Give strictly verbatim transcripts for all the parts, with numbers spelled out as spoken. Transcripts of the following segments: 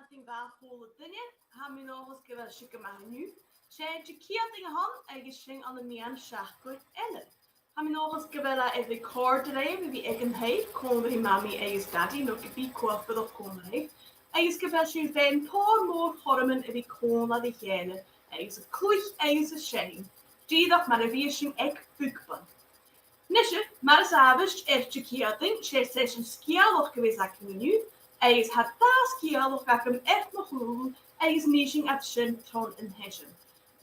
Madainn mhath a h-uile duine, tha mi an dòchas gu bheil sibh gu math an-diugh. 'S e Diciadain a th' ann agus sinn ann am meadhan seachdain eile. Tha mi an dòchas gu bheil e air a bhith a' còrdadh ribh a bhith aig an taigh còmhla ri Mamaidh agus Dadaidh, no ge bith cò a tha a' fuireach còmhla ribh, agus gu bheil sibh a' faighinn tòrr mòr chothroman a bhith còmhla ri chèile agus a' cluich agus a' seinn, dìreach mar a bhios sinn aig Bookbug. Nise, mar as àbhaist air Diciadain, 's e seisean sgeulachd a bhios againn an-diugh, agus tha dà sgeulachd agam air mo chùlaibh agus nì sinn iad sin tron an t-seisean.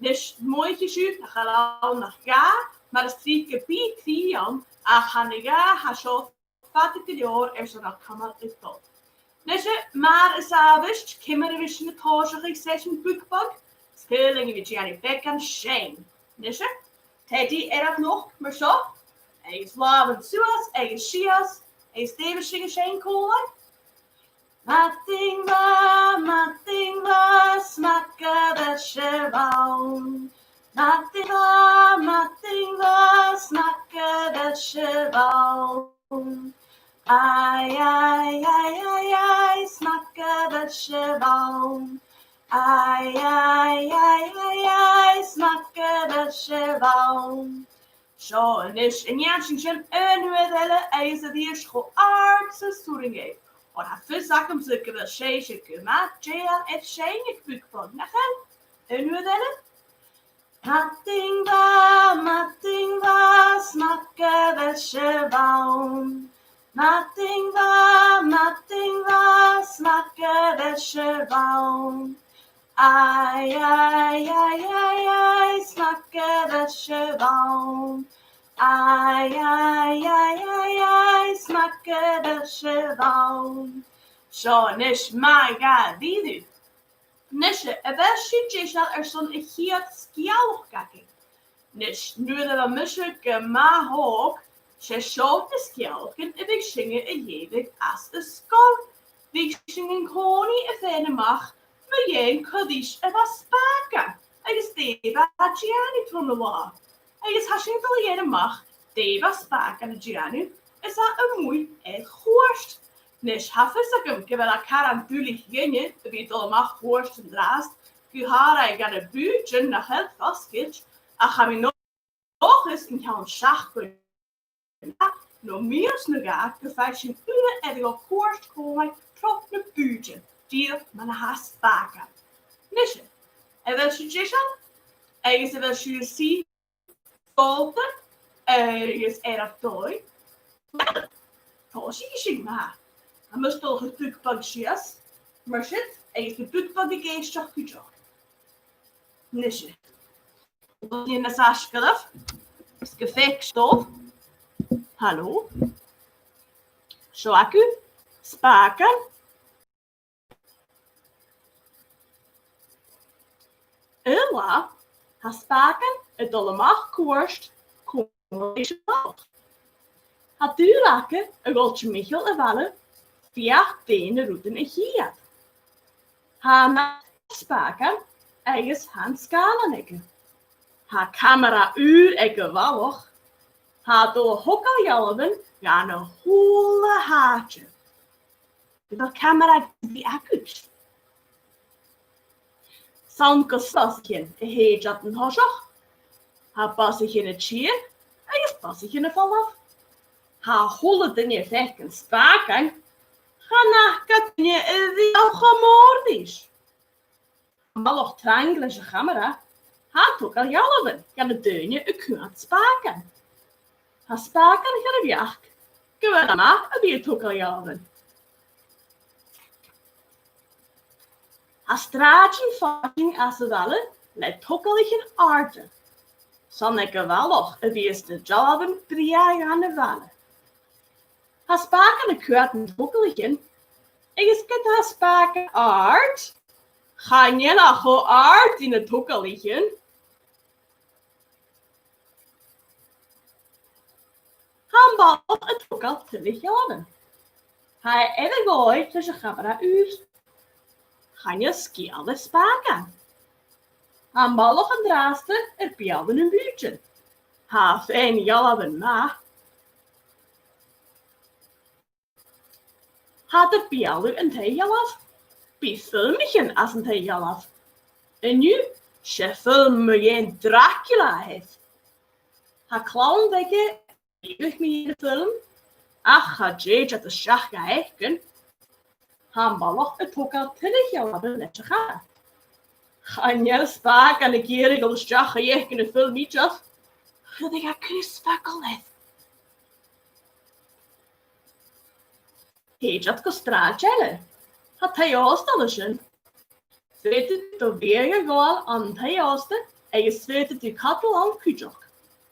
Nis, mothaich sibh nach eil ann ach dhà, mar as trice bidh trì ann, ach tha na dhà a tha seo fada gu leòr airson ar cumail a' dol. Nise, mar as àbhaist, ciamar a bhios sinn a' tòiseachadh seisean Bookbug? 'S toil leinn a bhith a' dèanamh beagan seinn. Nise, teadaidh air an uchd mar seo, agus làmhan suas agus sìos, agus dè bhios sinn a' seinn còmhla? Madainn mhath, madainn mhath, 's math gu bheil sibh ann. Madainn mhath, madainn mhath, 's math gu bheil sibh ann. Ai, ai, ai, ai, ai, 's math gu bheil sibh ann. Ai, ai, ai, ai, ai, 's math gu bheil sibh ann. Seo a-nis, an dèan sinn sin aon uair eile agus a-rithist cho àrd 's as urrainn dhuibh? Oir tha fios agamsa gu bheil sibhse gu math dèidheil air seinn aig Bookbug, nach eil? Aon uair eile? Madainn mhath, madainn mhath, 's math gu bheil sibh ann. Madainn mhath, madainn mhath, 's math gu bheil sibh ann. Ai, ai, ai, ai, ai, 's math gu bheil sibh ann. Ai, ai, ai, ai, ai, 's math gu bheil sibh ann. Seo a-nis, math dha-rìribh. Nise, a bheil sibh deiseil airson a' chiad sgeulachd againn? Nis, nuair a bha mise gu math òg, 's e seo na sgeulachdan a bhiodh sinne a' leughadh anns an sgoil. Bhiodh sinn an-còmhnaidh a' faighinn a-mach mu dheidhinn cò ris a bha Spàgan agus dè bha e a' dèanamh tron an latha. Agus tha sinn a' dol a dh'fhaighinn a-mach dè bha Spàgan a' dèanamh is e a-muigh air chuairt. Nis, tha fios agam gu bheil e caran duilich dhuinne a bhith a' dol a-mach chuairt an-dràsta, gu h-àraidh dhan a' bhùth, nach eil fosgailte, ach tha mi an dòchas an ceann seachdain no mìos no dhà gum faigh sinn uile air a dhol chuairt còmhla tro na bùithtean, dìreach mar a tha Spàgan. Nise, a bheil sibh deiseil? Agus a bheil sibh a' suidhe sàbhailte agus air ur dòigh? Tha sibhse math. Tha mise a' dol a chur Bookbug sìos mar sin, agus bidh Bookbug ag èisteachd cuideachd. Nise. Nì sinn nas fhaisge oirbh, is gum faic sibh. Halò. Seo agaibh Spàgan. Aon latha, tha Spàgan a' dol a-mach cuairt còmhla ris a' bhalach. Tha dùil aige a dhol timcheall a' bhaile feuch dè na rudan a chì iad. Tha e a-mach air Spàgan agus tha an sgàilean aige. Tha camara ùr aig a' bhalach. Tha e a' dol a thogail dhealbhan dhan a h-uile h-àite. Gu bheil camara gu bhith agaibh. 'S ann gus bosaichean a thèid iad an toiseach. Tha bosaichean a' tighinn agus bosaichean a' falbh. Tha a h-uile duine a' faicinn Spàgan. Chan fhaca duine a bh' ann cho mòr ris. Am balach trang leis a' chamara, tha e a' togail dhealbhan dha na daoine a chunnaic Spàgan. Tha Spàgan air a bheachd gu bheil e math a bhith a' togail dhealbhan. Tha sràidean farsaing às a' bhaile le togalaichean àrda. 'S ann aig a' bhalach a bhios na dealbhan brèagha dhan a' bhaile. Tha Spàgan a' coimhead nan togalaichean, agus ged a tha Spàgan àrd, chan eil e cho àrd ri na togalaichean. Tha am balach a' togail tuilleadh dhealbhan. Tha e air a dhòigh leis a' chamara ùr. Chan eil sgeul air Spàgan. Tha am balach an-dràsta air beulaibh nam bùithtean. Tha e a' faighinn dhealbhan math. Tha iad air beulaibh an taigh-dhealbh. Bidh filmichean anns an taigh-dhealbh. An-diugh, 's e film mu dheidhinn Dracula a th' ann. Tha clann bheaga a' leughadh mu dheidhinn a' fhilm, ach cha tèid iad a-steach ga fhaicinn. Tha am balach a' togail tuilleadh dhealbhan leis a' chamara. Chan eil Spàgan ag iarraidh a dhol a-steach a dh'fhaicinn a' fhilm idir. Chan eil e a' cur fàileadh air. Thèid iad gu sràid eile. Tha taigh-òsta an sin. Faodaidh tu do bhiadh a ghabhail ann an taigh-òsta agus faodaidh tu cadal ann cuideachd.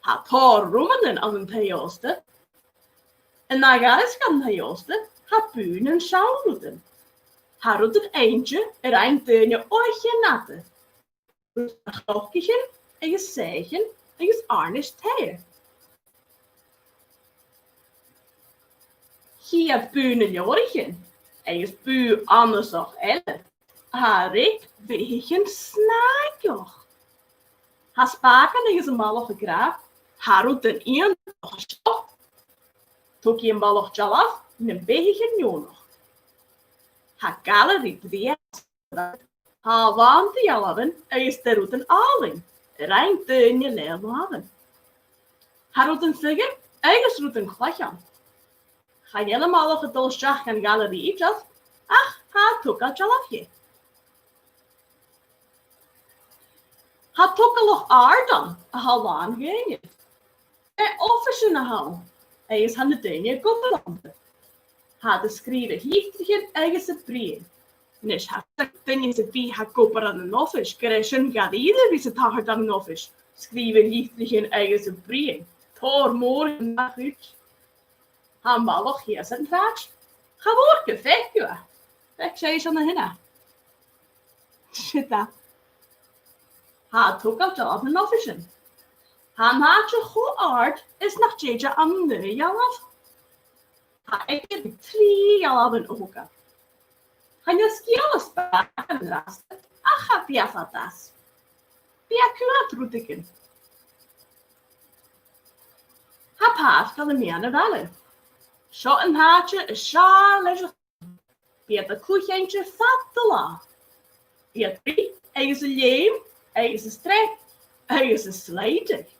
Tha tòrr rumannan ann an taigh-òsta. An ath-ghairm dhan taigh-òsta, tha bùth nan seann rudan. Tha rudan innte a rinn daoine o chionn fhada. Rudan chnocaich agus soithichean agus àirneis-taighe. Chì iad bùth nan leabhraichean agus bùth annasach eile a tha a' reic beathaichean snàigeach. Tha Spàgan agus am balach ag ràdh, tha rudan iongantach an seo. Togaidh am balach dealbh nam beathaichean neònach. Tha gailearaidh brèagha. Tha e làn de dhealbhan agus de rudan àlainn a rinn daoine le làmhan. Tha rudan fiodha agus rudan cloiche ann. Chan eil am balach a' dol a-steach dhan ghailearaidh idir, ach tha e a' togail dealbh dheth. Tha togalach àrd ann a tha làn dhaoine. 'S e oifis a th' ann, agus tha na daoine ag obair annta. Tha iad a' sgrìobhadh litrichean agus a' bruidhinn. A-nis, tha duine sam bith a tha ag obair ann an oifis, gur e sin gu h-àraidh a bhios a' tachairt ann an oifis, sgrìobhadh litrichean agus a' bruidhinn. Tòrr mòr dhen a' chuid. Tha am balach shìos air an t-sràid. Cha mhòr gu faic thu e. Faic sibhse an-sin e. Siud e. Tha e a' togail dealbh nan oifisean. Tha an t-àite cho àrd is nach tèid e ann an aon dhealbh. Tha aige ri trì dhealbhan a thogail. Chan eil sgeul à Spàgan an-dràsta, ach cha bhi e fada às. Bidh e a' coimhead rudeigin. Tha pàirc ann am meadhan a' bhaile. Seo an t-àite as fheàrr leis a' Bidh iad a' cluich innte fad an latha. Bidh iad a' ruith agus a' leum agus a' streap agus a' slaideadh.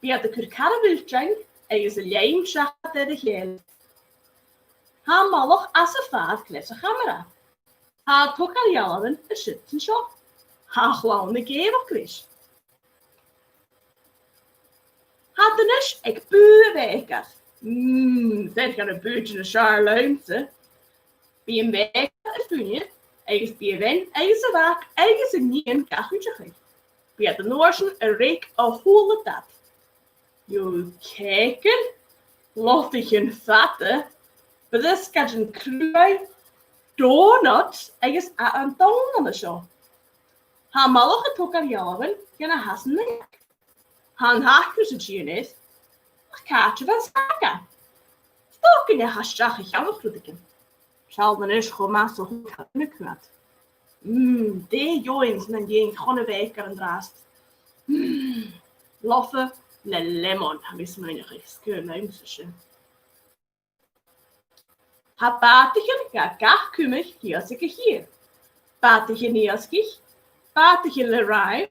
Bidh iad a' cur car a' mhuiltein agus a' leum seachad air a chèile. Tha am balach anns a' phàirc leis a' chamara. Tha e a' togail dhealbhan an siud 's an seo. Tha a' chlann ag èigheachd ris. Tha iad a-nis aig bùth a' bhèiceir. Mm, fear dha na bùithtean as fheàrr leamsa. Bidh am bèicear a' fuine, agus bidh a bhean agus a mhac agus an nighean ga chuideachadh. Bidh iad an uair sin a' reic a h-uile dad. Bidh cèicean, lotaichean fada, briosgaidean cruaidh, donuts agus a, an donn an seo. Tha am balach a' togail dhealbhan dhen a thasan an-diugh. Tha an t-acras a' tighinn air, ach càit a bheil Spàgan? 'S dòcha gun deach e a-steach a cheannach rudeigin. Seall a-nis cho math 's a thug e an-diugh. Mm, dè dh'fheumas mi a dhèanamh chun a' bhèiceir an-dràsta? Mm, lofa le lemon, tha mi a' smaoineachadh, 's caomh leamsa sin. Tha bàtaichean dha gach cumadh shìos aig a' chidhe. Bàtaichean iasgaich, bàtaichean le ràimh,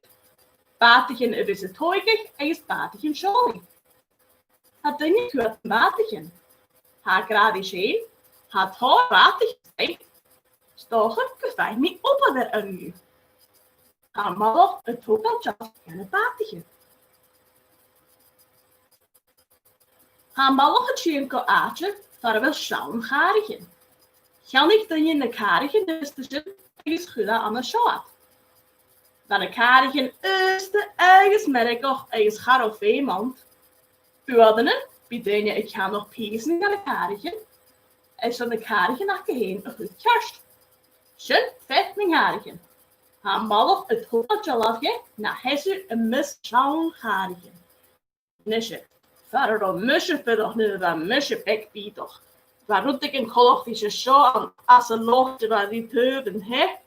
bàtaichean a bhios a' toirt agus bàtaichean seòlaidh. Tha daoine a' coimhead am bàtaichean. Tha e ag ràdh ris fhèin, tha tòrr bhàtaichean ann. 'S dòcha gum faigh mi obair air aon dhiubh. Tha am balach a' togail dealbh dha na bàtaichean. Tha am balach a' tighinn gu àite far a bheil seann chàraichean. Cheannaich duine na càraichean aosta sin agus chuir e an seo iad. Bha na càraichean aosta agus meirgeach agus cha robh feum ann. Uaireannan, bidh daoine a' ceannach pìosan dha na càraichean, is na càraichean aca fhèin a chur ceart. Sin fear nan càraichean. Tha am balach a' togail dealbh dheth na sheasamh am measg seann chàraichean. Nise, far an robh mise a' fuireach nuair a bha mise beag bìodach, bha rudeigin coltach ris an seo ann, anns an loch a bha ri taobh an taighe.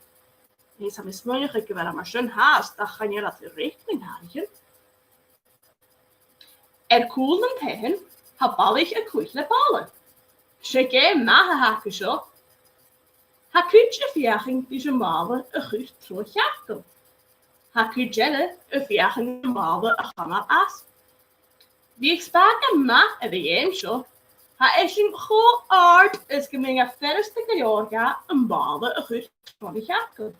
Is tha mi a' smaoineachadh gu bheil e mar sin fhathast, ach chan eil iad a' reic nan càraichean. Air cùl nan taighean, tha balaich a' cluich le bàla. 'S e geama math a th' aca seo. Tha cuid a' feuchainn ris am bàla a chur tro chearcall. Tha cuid eile a' feuchainn ris am bàla a chumail às. Bhiodh Spàgan math air a' gheama seo, tha esan cho àrd is gum biodh e furasta gu leòr dha am bàla a chur tron a' chearcall.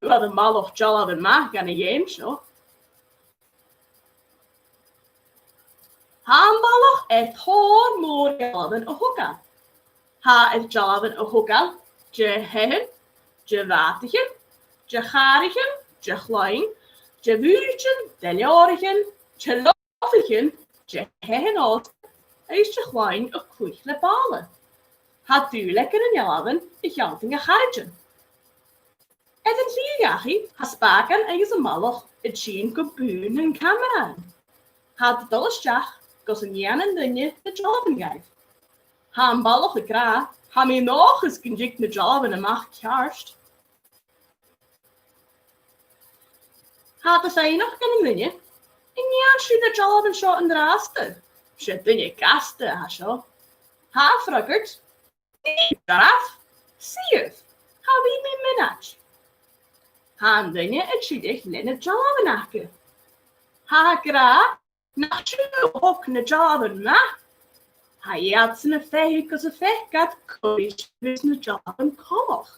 Fhuair am balach dealbhan math dhen a' gheama seo. Tha am balach air tòrr mòr dealbhan a thogail. Tha e air dealbhan a thogail de thaighean, de bhàtaichean, de chàraichean, de chloinn, de bhùithtean, de leabhraichean, de lotaichean, de thaighean-òsta, agus de chloinn a' cluich le bàla. Tha dùil aige na dealbhan a shealltainn a charaidean. Air an t-slighe dhachaigh, tha Spàgan agus am balach a' tighinn gu bùth nan camaraidhean. Tha iad a' dol a-steach gus an dèan an duine na dealbhan dhaibh. Tha am balach ag ràdh, tha mi an dòchas gun tig na dealbhan a-mach ceart. Tha iad a' faighneachd dhan an duine, an dèan sibh na dealbhan seo an-dràsta? 'S e duine gasta a tha seo. Tha e a' freagairt, nì mi, a ghràidh, suidh, cha bhi mi mionaid. Tha an duine a' tilleadh leis na dealbhan aige. Tha e ag ràdh, nach sibh a thog na dealbhan math? Tha iadsan a' feitheamh gus am faic iad cò ris a tha na dealbhan coltach.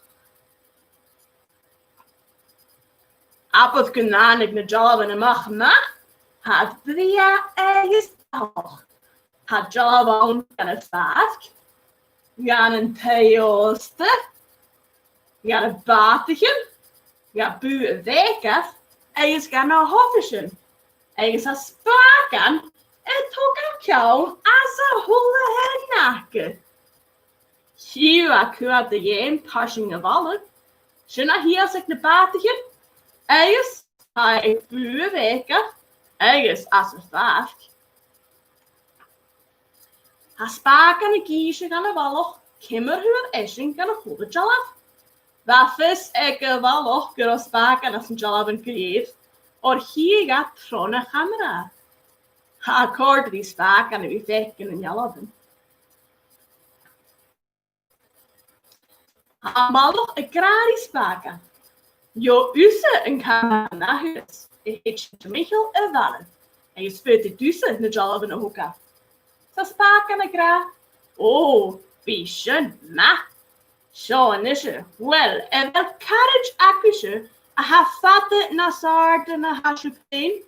Abair gun tàinig na dealbhan a-mach math, tha iad brèagha agus dathach. Tha dealbhan ann dhen a' phàirc, dhen an taigh-òsta, dha na bàtaichean, dha bùth a' bhèiceir, agus dha na h-oifeisean, agus tha Spàgan a' togail ceann às a h-uile h-aon aca. Chì thu a' chuairt a dhèanamh tarsainn a' bhalla, sin e shìos aig na bàtaichean, agus tha e aig bùth a' bhèiceir, agus anns a' phàirc. Tha Spàgan ag innse dhan a' bhalach ciamar a fhuair esan dhan a h-uile dealbh. Bha fios aig a' bhalach gun robh Spàgan anns na dealbhan gu lèir, oir chitheadh e tron a' chamara. Tha e a' còrdadh ri Spàgan a bhith a' faicinn na dealbhan. Tha am balach ag ràdh ri Spàgan, gheibh thusa an camara an ath thuras, a thèid sinn timcheall air bhaile, agus faodaidh tusa na dealbhan a thogail. Tha Spàgan ag ràdh, ò, bidh sin math. Seo a-nise, uill, a bheil caraid agaibhse a tha fada nas àirde na tha sibh fhèin?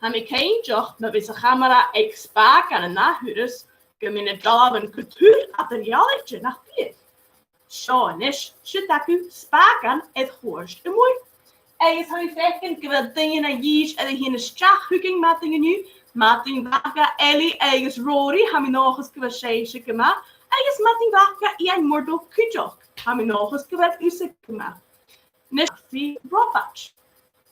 Tha mi cinnteach, ma bhios a' chamara aig Spàgan an ath thuras, gum bi na dealbhan gu tur eadar-dhealaichte, nach bi? Seo a-nis, siud agaibh Spàgan air chuairt a-muigh. Agus tha mi a' faicinn gu bheil daoine na dhìth air a thighinn a-steach thugainn madainn an-diugh, madainn mhath dha Ellie agus Rory, tha mi an dòchas gu bheil sibhse gu math, agus madainn mhath dha Iain Murdo cuideachd, tha mi an dòchas gu bheil thusa gu math. Nis, Ralphie Robarts.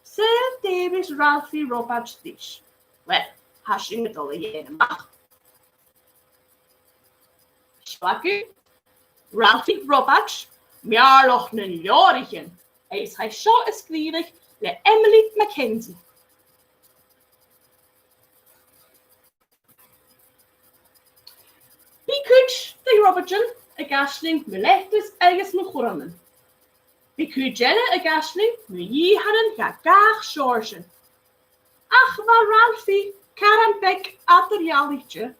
Saoil dè bhios Ralphie Robarts ris? Uill, tha sinn a' dol a dh'fhaighinn a-mach. Seo agaibh Ralphie Robarts, Meàrlaich nan Leabhraichean, agus tha seo a' sgrìobhadh le Emily Mackenzie. Bidh cuid de Robartsan ag aisling mu leiteas agus mu churranan. Bidh cuid eile ag aisling mu dhìtheanan de gach seòrsa. Ach bha Ralphie caran beag eadar-dhealaichte.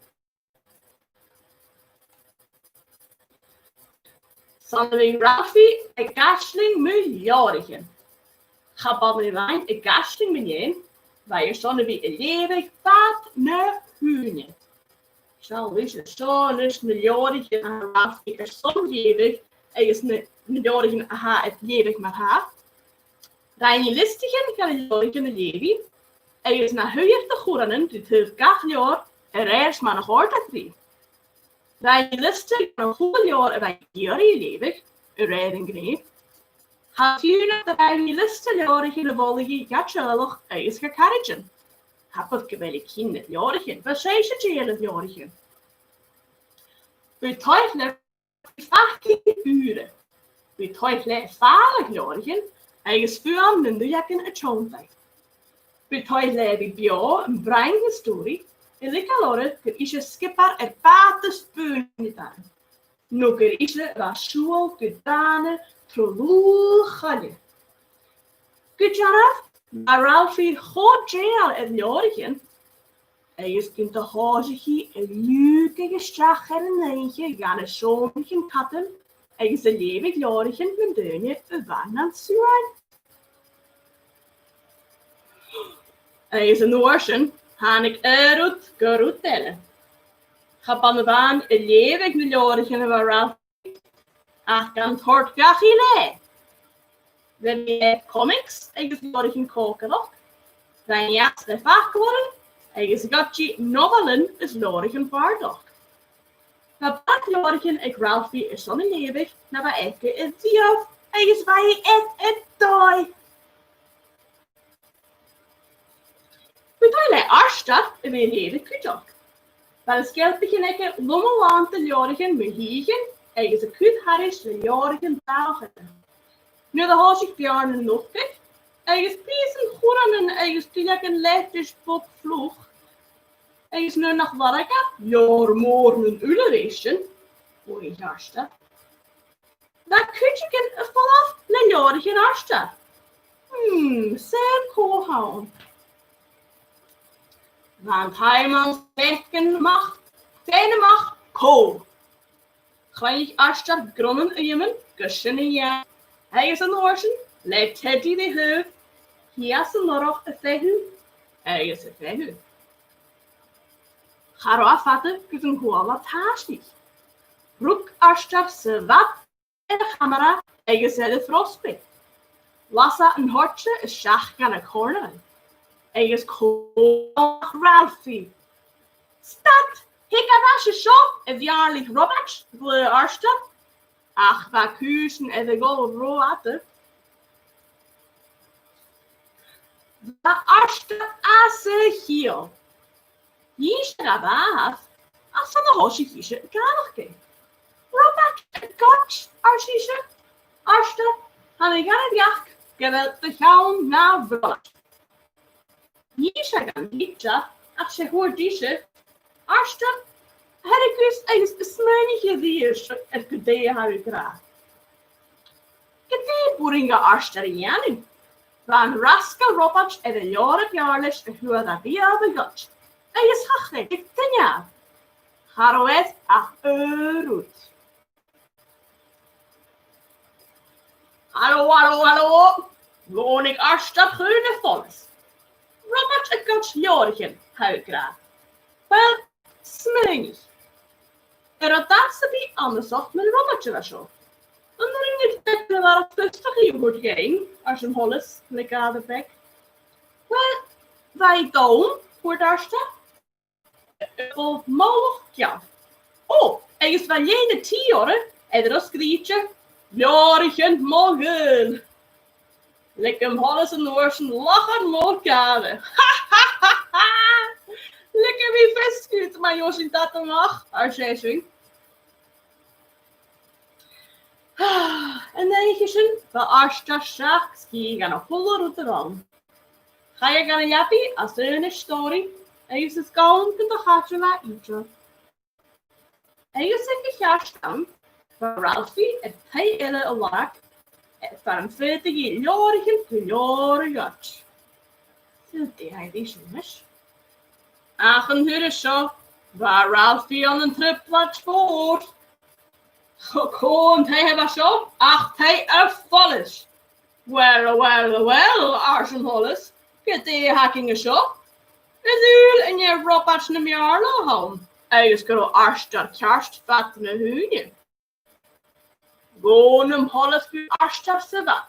'S ann a bha Ralphie ag aisling mu leabhraichean. Cha b' ann a bha e ag aisling mu dheidhinn, bha e airson a bhith a' leughadh fad na h-ùine. Seall a-nis, seo a-nis na leabhraichean a tha Ralphie airson leughadh agus na, na leabhraichean a tha e a' leughadh mar-thà. Rinn e liostaichean de na leabhraichean a leugh e, agus na h-uiread de churranan ri taobh gach leabhar a rèir 's mar a chòrd iad rithe. Rinn e liosta de na h-uile leabhar a bha e ag iarraidh a leughadh a rèir an gnè. Tha e ag ràdh gun do rinn e liosta leabhraichean a mholainn e dha teaghlach agus dha caraidean. Tha e a' creidsinn gu bheil e a' creidsinn na leabhraichean, bha sibhse a' creidsinn na leabhraichean. Bu toigh leam facail ùra. Bu toigh leam fàileadh leabhraichean agus fuaim nan duilleagan a' tionndadh. Bu toigh leam a bhith beò am broinn na stòiridh, a' leigeil orra gur ise sgiobair air bàta-spùinneadair. no gur ise a bha a' siubhal gu dàna tro dhùthaich a' choille. Gu dearbh, bha Ralfaidh cho dèidheil air leabhraichean, agus gun do thòisich i a' liùgadh a-steach air an oidhche dha na seòmraichean cadail agus a' leughadh leabhraichean nan daoine a bha nan suain. Agus an uair sin, thàinig aon rud gu rud eile. Cha b' ann a-mhàin a' leughadh nan leabhraichean a bha Ralfaidh, ach gan toirt dhachaigh leatha. Bha i a' leughadh comics agus leabhraichean còcaireachd, bha i an-seo le faclairean agus ghoirid, nobhailean is leabhraichean bàrdachd. Bha barrachd leabhraichean aig Ralfaidh airson a leughadh na bha aice a-riamh, agus bha i air a dòigh. Bha dòigh le Arstar a bhith a' leughadh cuideachd. Bha na sgeilpichean aige loma-làn de leabhraichean mu shìthichean agus a' cur thairis le leabhraichean dàrna. Nuair a thòisich Beàrn a' nochdadh, agus pìosan churranan agus duilleagan leiteis bog fliuch, agus nuair nach lorg e leabhar mòr nan uile rèis sin, o, a Arstar. Bha cuideigin a' falbh le leabhraichean Arstar. Hmm, saoil cò th' ann. Bha an t-àm ann fhaicinn a-mach, faighinn a-mach cò. Chruinnich Arstar grunnan a dh'iomain gus sin a dhèanamh, agus an uair sin, le teadaidh ri thaobh, shìos an urra a' feitheamh agus a' feitheamh. Cha robh e fada gus an cuala e tàisneadh. Rug Arstar sa bhad air a' chamara agus air a' phrosbaig. Las e an toirds a-steach dhan a' chòrnair, agus cuala e Ralfaidh. Stad! Thig air ais an seo, a mhèirlich Robaid, ghlaodh Arstar, ach bha cùisean air a dhol ro fhada. Bha Arstar às a chiall. Dh'innis e dha bhàthadh, ach 's ann a thòisich ise a' gàireachdainn. "Robaid a' goid," ars ise. "Arstar, tha mi a' gearain gu bheil do cheann na bhrollaid." Dh'innis e dhan tidsear, ach 's e a thuirt ise, "Arstar, theirigidh agus smaoinich a-rithist air gu dè a tha thu ag ràdh." Gu dè b' urrainn do Arstar a dhèanamh? Bha an rascal Robaid air an leabhar a b' fheàrr leis a fhuair e riamh a ghoid, agus cha chreid duine e. Cha robh air ach aon rud. "Halò, halò, halò!" Dh'fhònaig Arstar chun a' phoilis. "Robaid a' goid leabhraichean, tha thu ag ràdh. Uill, smaoinich. An robh dad sam bith annasach mun Robaid a bha seo? An urrainn dhut beagan a bharrachd fiosrachaidh a thoirt dhuinn?" ars an t-solas le gàire bheag. "Uill, bha i donn," thuirt Arstar. "Gu moladh geal. Ò, agus bha lèine-t oirre air an robh sgrìobhte 'Leabhraichean mo ghaoil.'" Leig am poileas an uair sin lachan mòr gàire. "Ha, ha, ha, ha! Leigidh mi fios dhut ma gheibh sinn dad a-mach," ars esan. An oidhche sin, bha Arstar seachd sgìth dhen a h-uile rud a bh' ann. Chaidh e dhan a' leabaidh às aonais stòiridh, agus is gann gun do chaidil e idir. Agus aig a' cheart àm, bha Ralfaidh air taigh eile a lorg, far am faodadh i leabhraichean gu leòr a ghoid. Saoil dè tha i ris a-nis? Ach an turas seo, bha Ralfaidh ann an trioblaid mhòr. Cò, cò an taigh a bha seo ach taigh a' phoilis. "Uill, uill, uill," ars an t-solas, "gu dè th' againn an seo? Is dòcha gur e Robaid na Mèirle a th' ann, agus gun robh Arstar ceart fad na h-ùine." Dh'fhòn am poileas gu Arstar sa bhad,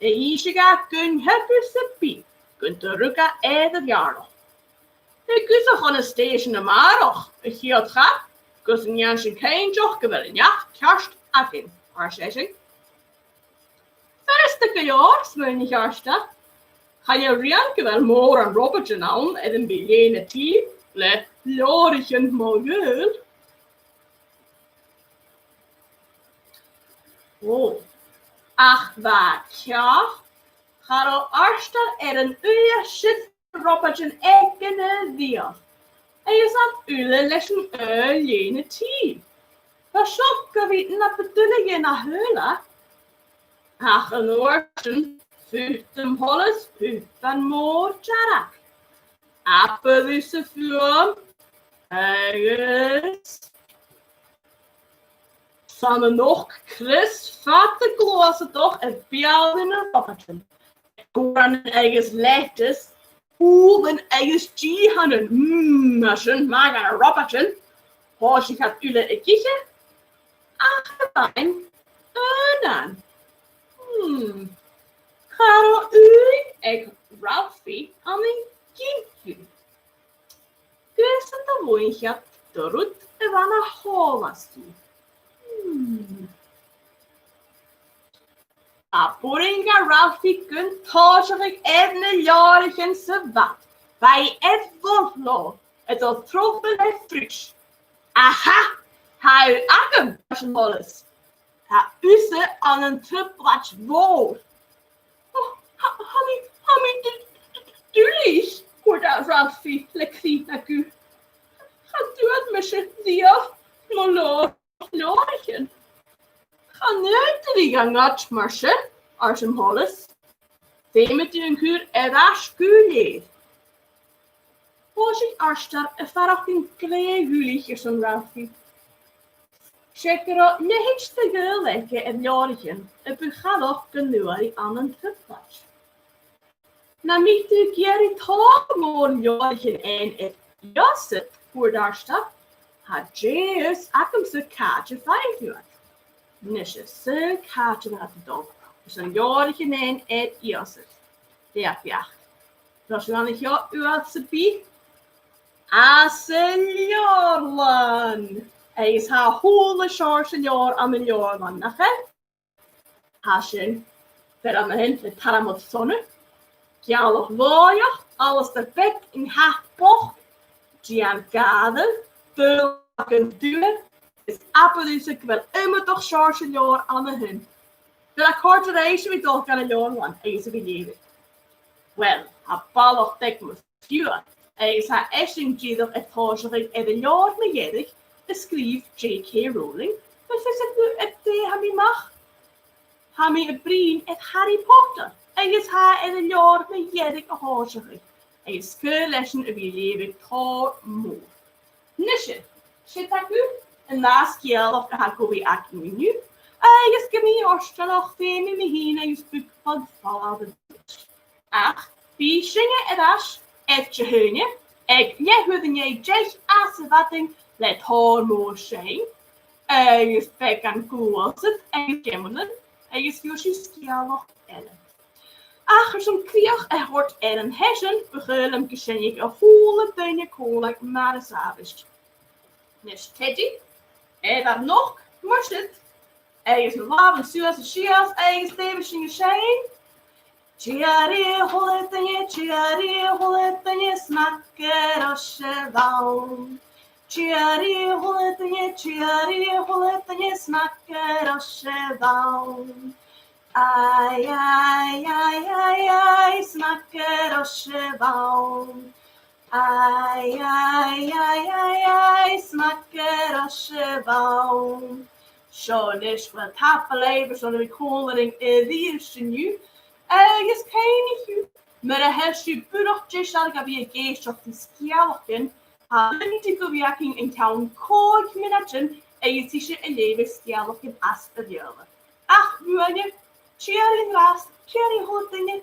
a dh'innse dha gun teagamh sam bith gun do rug e air a' mhèirleach. "Thig thusa chun an stèisein a-màireach, a' chiad char, gus an dèan sinn cinnteach gu bheil an neach ceart againn," ars esan. "Furasta gu leòr," smaoinich Arstar. "Chan eil rian gu bheil mòran Robaidean ann air am bi lèine-t le 'Leabhraichean mo ghaoil.'" Ò, ach bha e ceàrr, cha robh Arstar air an aoigh a siud Robaidean aige na riamh, agus iad uile leis an aon lèine-t. Bha seo gu bhith na bu duilghe na shaoghal. Ach an uair sin, phut am poileas putan mòr dearg. Abair thusa fuaim, agus 's ann a nochd crios fada gluasadach air beulaibh nan robaidean. Guarannan agus leiteas, ùbhlan agus dìtheanan. Mm, mar sin, math dha na robaidean. Thòisich iad uile ag ithe, ach a-mhàin aonan. Hmm. Cha robh ùidh aig Ralphie ann an ginealach. Gus an do mhothaich iad do rud a bha na h-uabhas dhi. Hmm. Bha e a' bhuineadh do Ralphie gun tòiseachadh air na leabhraichean sa bhad. Bha e air bhòrd leotha, a' dol tro mhullach le fruit. Aha! Tha thu agam, ars am poileas. Tha thusa ann an trioblaid mhòr. O, tha, tha mi, tha mi du-, du-, du-, duilich, thuirt Ralphie le crith na ghuth. Cha d' fhuair mise riamh mo leabhar leabhraichean. Chan fhaodadh tu a dhol gu h-àrd mar sin, ars am poileas. Feumaidh tu an cur air ais gu lèir. Thòisich Arstar a' faireachdainn glè dhuilich airson Ralphie. 'S e gun robh leithid de ghaol aige air leabhraichean a' bualadh gun d' fhuair e ann an trioblaid. Nam biodh tu ag iarraidh tòrr mòr leabhraichean fhaighinn air iasad, thuirt Arstar, tha deagh fhios agamsa càit am faigh thu iad. Nise, saoil càit a bheil iad a' dol, airson leabhraichean fhaighinn air iasad. Dè ur beachd? An robh sibh an seo uair sam bith? Anns an leabharlann! Agus tha a h-uile seòrsa leabhar ann an leabharlann, nach eil? Tha sin, fear ann a shin le tarmaid sona, gealach bhòidheach, Alasdair beag, an cat bochd, Dian Gàidheal, Dùbhlan Dubh, is abair thusa gu bheil iomadach seòrsa leabhar ann a shin. A bheil e a' còrdadh ribhse a bhith a' dol dhan an leabharlann agus a bhith a' leughadh? Uill, tha balach beag mu fiughair, agus tha esan dìreach air tòiseachadh air an leabhar mu dheireadh a sgrìobh J K Rowling. Bheil fios agaibh dè tha mi a-mach? Tha mi a' bruidhinn air Harry Potter, agus tha e air an leabhar mu dheireadh a thòiseachadh, agus 's caomh leis-san a bhith a' leughadh tòrr mòr. Nise, siud agaibh an dà sgeulachd a tha gu bhith againn an-diugh, agus gu mì-fhortanach feumaidh mi fhìn agus Bookbug falbh a-rithist. Ach bidh sinne air ais air Dihaoine aig leth-uair an dèidh deich às a' mhadainn le tòrr mòr seinn, agus beagan gluasad agus geamannan, agus gheibh sibh sgeulachd eile. Ach airson crìoch a thoirt air an t-seisean, bu chaomh leam gun seinnidh a h-uile duine còmhla mar as àbhaist. Nis, Teddy, air ar n-uchd mar siud, agus na làmhan suas is sìos, agus dè bhios sinn a' seinn? Tìoraidh a h-uile duine, tìoraidh a h-uile duine, 's math gun robh sibh ann. Tìoraidh a h-uile duine, tìoraidh a h-uile duine, 's math gun robh sibh ann. Ai, ai, ai, ai, ai, 's math gun robh sibh ann. Ai, ai, ai, ai, ai, 's math gun robh sibh ann. Seo a-nis, uill, tapadh leibh airson a bhith còmhla rinn a-rithist an-diugh. Agus cuimhnichibh, mura h-eil sibh buileach deiseil gu bhith ag èisteachd ri sgeulachdan, tha Lindy gu bhith againn an ceann còig mionaidean agus ise a' leughadh sgeulachdan às a' Bheurla. Ach uaine, tìoraidh an-dràsta, tìoraidh a h-uile duine,